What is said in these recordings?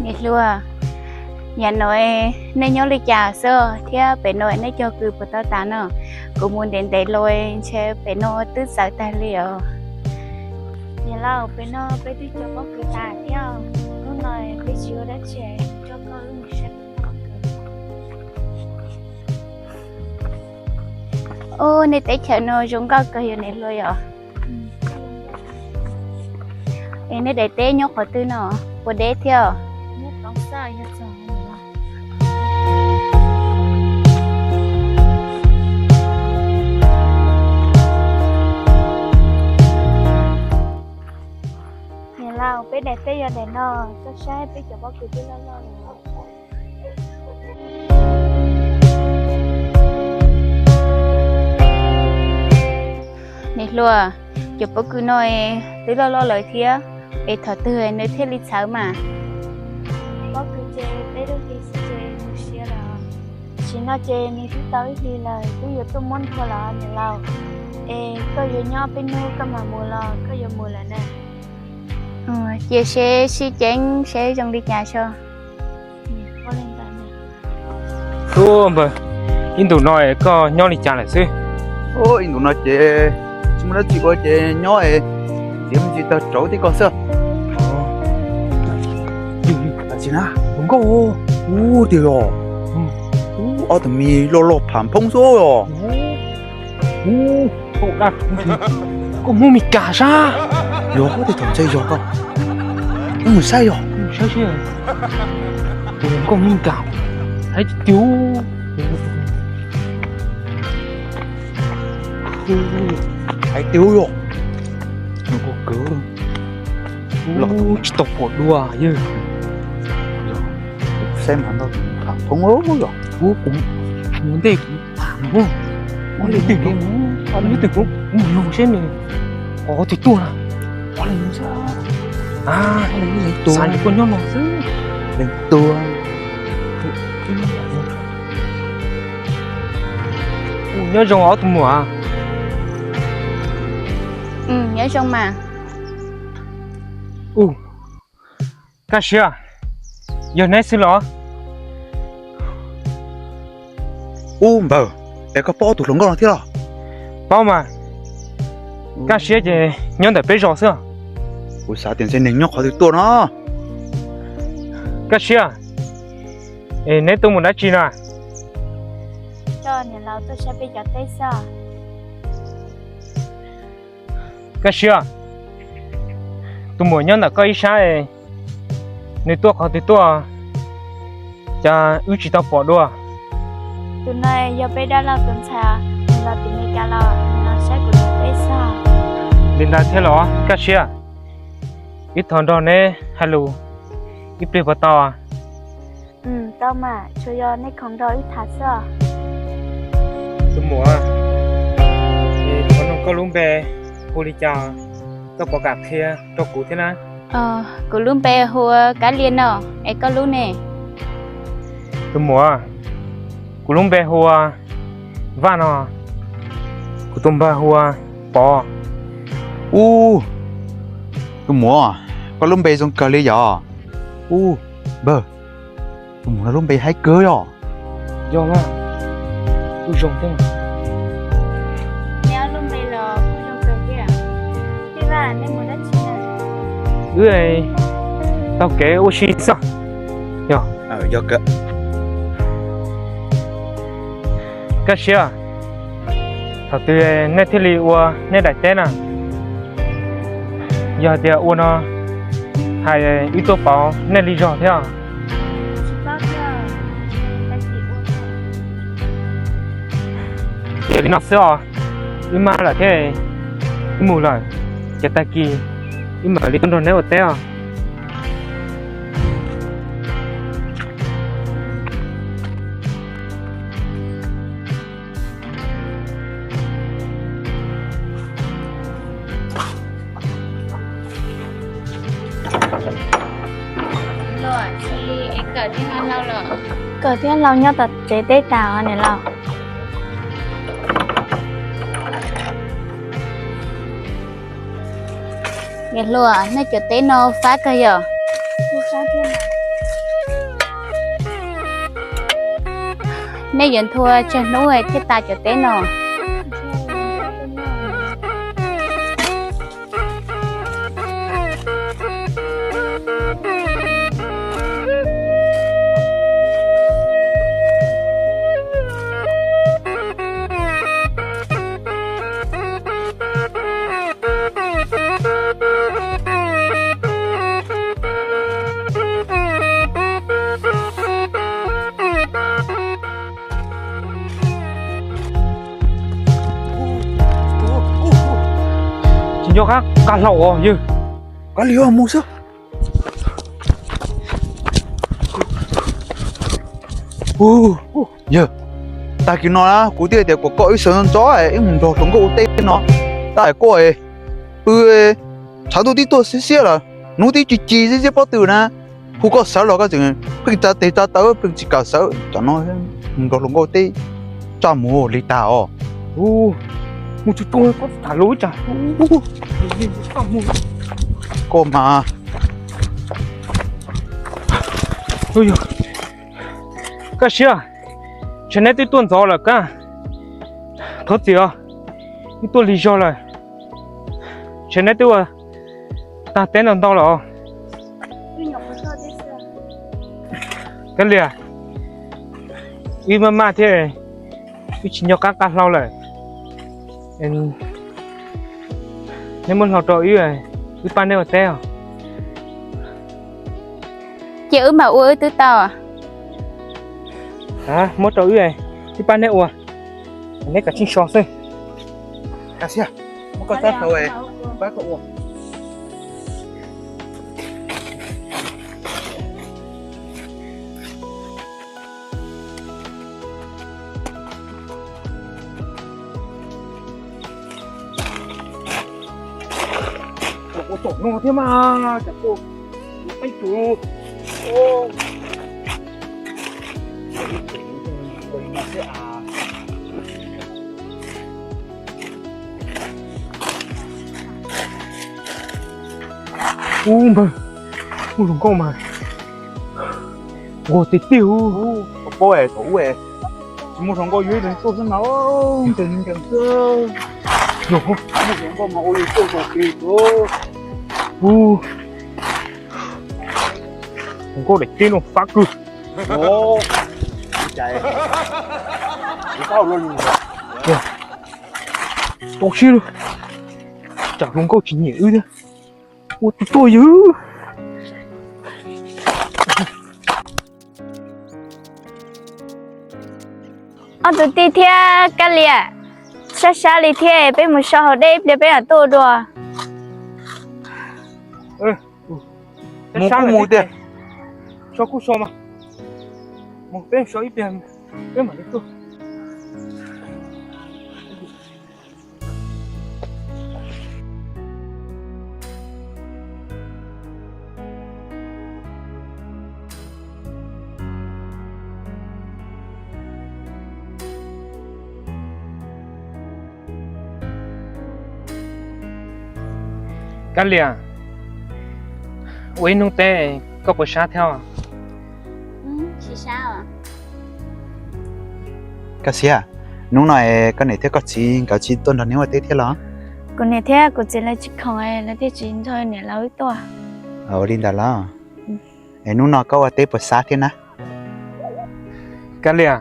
Niam hluas, yam no nej nyob li cas xwb thiab pem no nej cog kws puas tau tas no? Kuv mus ntev ntev los ntshe pem no twb txawv tag li os. Niam laus, pem no peb twb cog pob kws tas thiab, hnub no peb tsis ua dab tsi, coj koj wb mus saib pob kws. Ub, nej teb chaws no zoo nkauj kawg yog niam hluas yom? Es nej daim teb nyob qhov twg no? Puas deb thiab? Niam laus, peb daim teb yog daim no, koj saib peb cov pob kws twb loj loj lawm. Niam hluas, cov pob kws no twb loj loj lawm thiab, es thaum twg nws thiaj li txhawv mas? Pob kws ces peb lub hli xwb ces nws siav lawm. Tam sim no ces nws twb tau ib hlis lawm, twb yuav tuaj muab nrhuav lawm niam laus. Es koj yuav nyob peb hnub koj mam mus los koj yuav mus lawm na. Cia seb sib ceeb seb zoo li cas tso. Ub npawg, ib ntus no es koj nyob li cas lawm xwb? Ub, ib ntus no ces tsis muaj dab tsi ua ces nyob es txiav me ntsis taws tsauv tib ko xwb. Ua nkauj, ub tiag os. Ub, ob tug me loj loj pham phoob xwb os. Ub, koj mus Mes Kas sab. Yog, tej thaum ntshe yog koj. Wb mus saib yog. Mus saib seb. Tus nkauj Mes Kas, hais tias, hais tias yog. Nws ua kwv los tsis tau pom dua yog. Saib mas nrog pham phoob yog. Kuv mus ntej kuv tham no. Ua li twg, ua li twg kuv mus saib nws qhov twg tuaj na. Ua li xav nws tuaj nyob no xwb. Leej tuaj. Nyob zoo ob tug muam. Nyob zoo mas. Ub, Kaj Siab, yog neb xwb los? Ub npawg, es koj paub ob tug hluas nkauj no thiab los? Paub mas. Kaj Siab ces nyob ntawm peb zos xwb. Kuv xav tias ntshe neeg nyob qhov twg tuaj no. Kaj Siab, es neb tuaj mus dab tsi na? Coj niam laus tuaj saib peb cov teb xwb. Kaj Siab, tus muam nyob ntawm koj ib sab, nws tuaj qhov twg tuaj, cas wb tsis tau pom dua? Tus no yog peb dab laug tus ntxhais, nws los tim Mes Kas los, nws los saib kuv cov teb xwb. Li ntawd thiab los Kaj Siab, wb thov nrog neb hais lus ib pliag puas tau? Tau mas, tsuas yog nej khoom nrog wb tham xwb. Tus muam, thov nug koj lub npe hu li cas, koj puas kam qhia rau kuv thiab na? Kuv lub npe hu ua Kab Lia no, es koj lub ne? Tus muam, kuv lub npe hu ua Vaj no, kuv tus npawg hu ua Pov. Ub, tus muam, koj lub npe zoo kawg li yom. Ub, npawg, tus muam no lub npe haib kawg yom. Yog mas, kuj zoo thiab. Neb ob lub npe los kuj zoo kawg thiab. Tij Vaj, neb mus dab tsi na? Wb taug kev ua si xwb. Yog. Yog kawg. Kaj Siab, thaum twg nej thiaj li ua nej daim teb na? Yog hais tias ua no, hais wb tuaj pauv nej li zog thiab. Ces li no xwb os, wb maj lawm thiab, wb mus lawm, ces tag kis wb mam li tuaj nrog neb ua teb os. Kawm thiab laus nyob tom tsev teb tas os niam laus. Niam hluas, nej cov teb no fab kawg yom? Nej yuav nthua tsawg hnub thiaj tas cov teb no? Tsis nco qab nqa hlau os yawg. Kav liam, mus xwb. Yawg, tag kis no na kuv thiaj tias kom koj wb sawv ntxov ntxov es wb mus nrog hluas nkauj ua teb no. Tab koj pw tshav ntuj twb tuaj xiab xiab lawm, hnub twb ci ci xiab xiab pob tw na, hu koj sawv los koj tseem pheej tsa tes tsa taw pheej tsis kam sawv. Tam no mus nrog hluas nkauj teb, tsa mus li tag os. Mus tsuag tsuag koj tham lus ib tsam. Koj mas. Kaj siab, ntshe neb twb tuaj ntxov lawm kab. Thov txim os, wb tuaj lig zog lawm. Ntshe neb twb ua tag teb ntau ntau lawm os. Kab Lias, wb maj maj thiab, wb tsis nco qab nqa hlau lawm. Neb muab hlau rau wb, wb pab neb ua teb os. Ces wb mam ua wb twb tau. Muab rau wb, wb pab neb ua. Neb kav tsij so xwb. Kaj Siab, muab koj tab hlau, pab koj ua. Ua tom no thiab mas, cas koj peb tus. Ub npawg, muaj hluas nkauj mas nquag tiag tiag. Paub thaum ub tsis muaj hluas nkauj yuav ib leeg tuaj xwb mas nkees nkees xwb. Muaj hluas nkauj mas ua li tuaj tau plig. Ub, hluas nkauj daim teb no fab kawg. Tau siab lawm, tsam hluas nkauj tsis nyiam wb thiab. Ua tus tuaj yawg. Ob tug tij thiab Kab Lias, sab sab li thiab, peb mus so haus dej ib pliag peb mam tuaj dua. Mus kuj mus tiag. So kuj so mas. Mus peb so ib pliag peb mam li tuaj. Kab Lias, ua ib hnub teb koj puas sab thiab? Kaj Siab, hnub no es koj niam thiab koj txiv nkawd tsis tuaj nrog neb ua teb thiab los? Kuv niam thiab kuv txiv lawv tsis khoom, lawv thiaj tsis nrog niam lawv wb tuaj. Ua li ntawd los? Es hnub no koj ua teb puas sab thiab na? Kab Lias,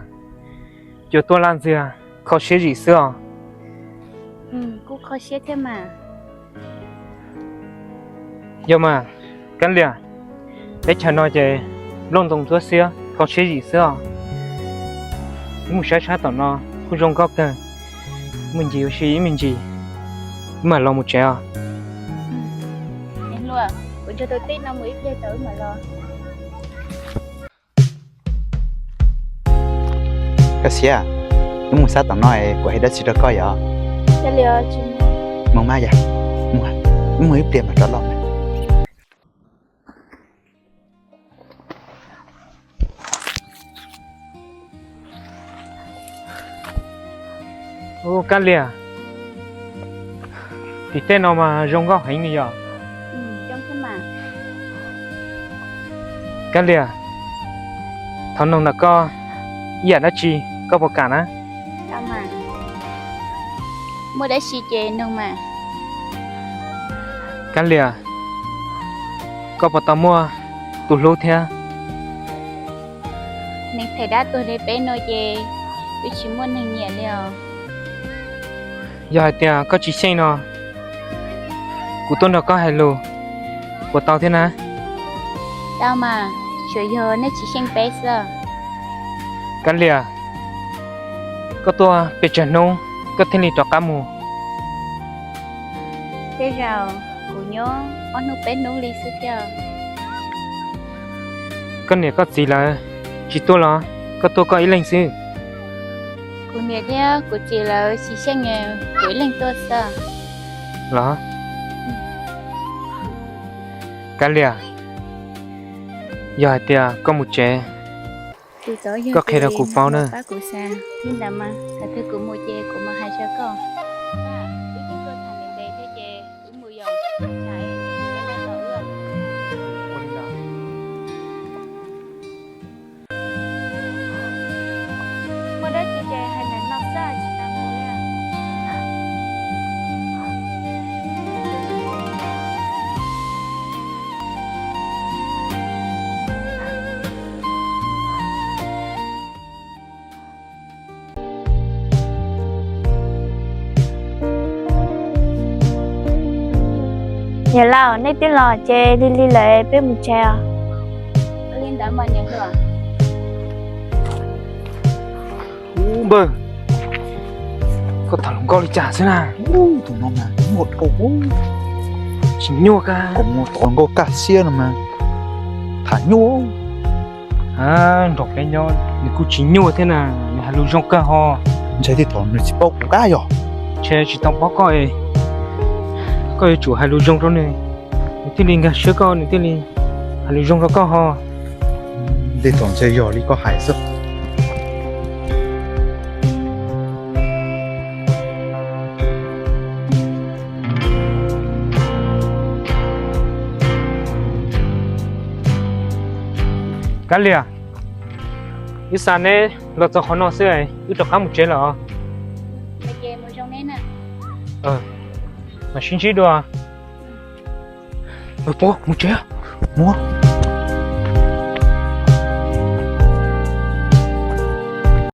cua tuaj laj ntxiag, kho siab zim xwb os. Kuj kho siab thiab mas. Yog mas, Kab Lias, teb chaws no ces nplooj ntoo ntsuab xiab, kho siab zim xwb os. Wb mus saib sab tom no kuj zoo nkauj kawg. Mus ncig ua si ib me ntsis, wb mam los mus tsev os. Kuv nrog tus tij no mus ib pliag tau wb mam los. Kaj Siab, wb mus sab tom no es kuv hais dab tsi rau koj yom? Mus mas yom, mus ib pliag mam rov los. Kab Lias, tim tej no mas zoo nkauj heev li yom. Kab Lias, thov noog ntawm koj ib yam dab tsi. koj puas kam na? Muaj dab tsi ces nug mas. Kab Lias, koj puas tau muaj tus hlub thiab? Neeg thaum dab tuag li peb no ces twb tsis muaj neeg nyiam li os. Yog hais tias koj tsis xyeej no, kuv tuaj nrog koj hais lus, puas tau thiab na? Tau mas, tsuas yog nej tsis xyeej peb xwb. Kab Lias, koj tuaj pes tsawg hnub koj thiaj li rov qab mus? Tej zaum kuv nyob ob hnub peb hnub li xwb thiab. Koj niam koj txiv lawv tsis tuaj los koj tuaj koj ib leeg xwb? Kuv niam thiab kuv txiv lawv tsis xyeej, kuv ib leeg tuaj xwb. Los, Kab Lias, yog hais tias koj mus tsev, koj qhia rau kuv paub na. Niam laus, nej twb los ces lig lig lawm peb mus tsev os. Li ntawd mas niam hluas. Ub npawg, koj tham hluas nkauj li cas xwb na? Tus no mas nyuaj dhau. Tsis nyuaj kab, kuv mus tom nkauj kaj siab no mas tham nyuaj. Nrog peb nyob nws kuj tsis nyuaj thiab na, nws hais lus zoo kawg ho. Ntshai tej thaum nws tsis paub kuv kab yog. Ntshe tsis tau paub koj, koj yuav tsum hais lus zoo rau nws, nws thiaj li nkag siab koj, nws thiaj li hais lus zoo rau koj ho. Tej thaum ntshe yog li koj hais xwb. Kab Lias, wb xa neb los txog qhov no xwb, wb rov qab mus tsev lawm os. Mam sib ntsib dua. Mus tsev, mus.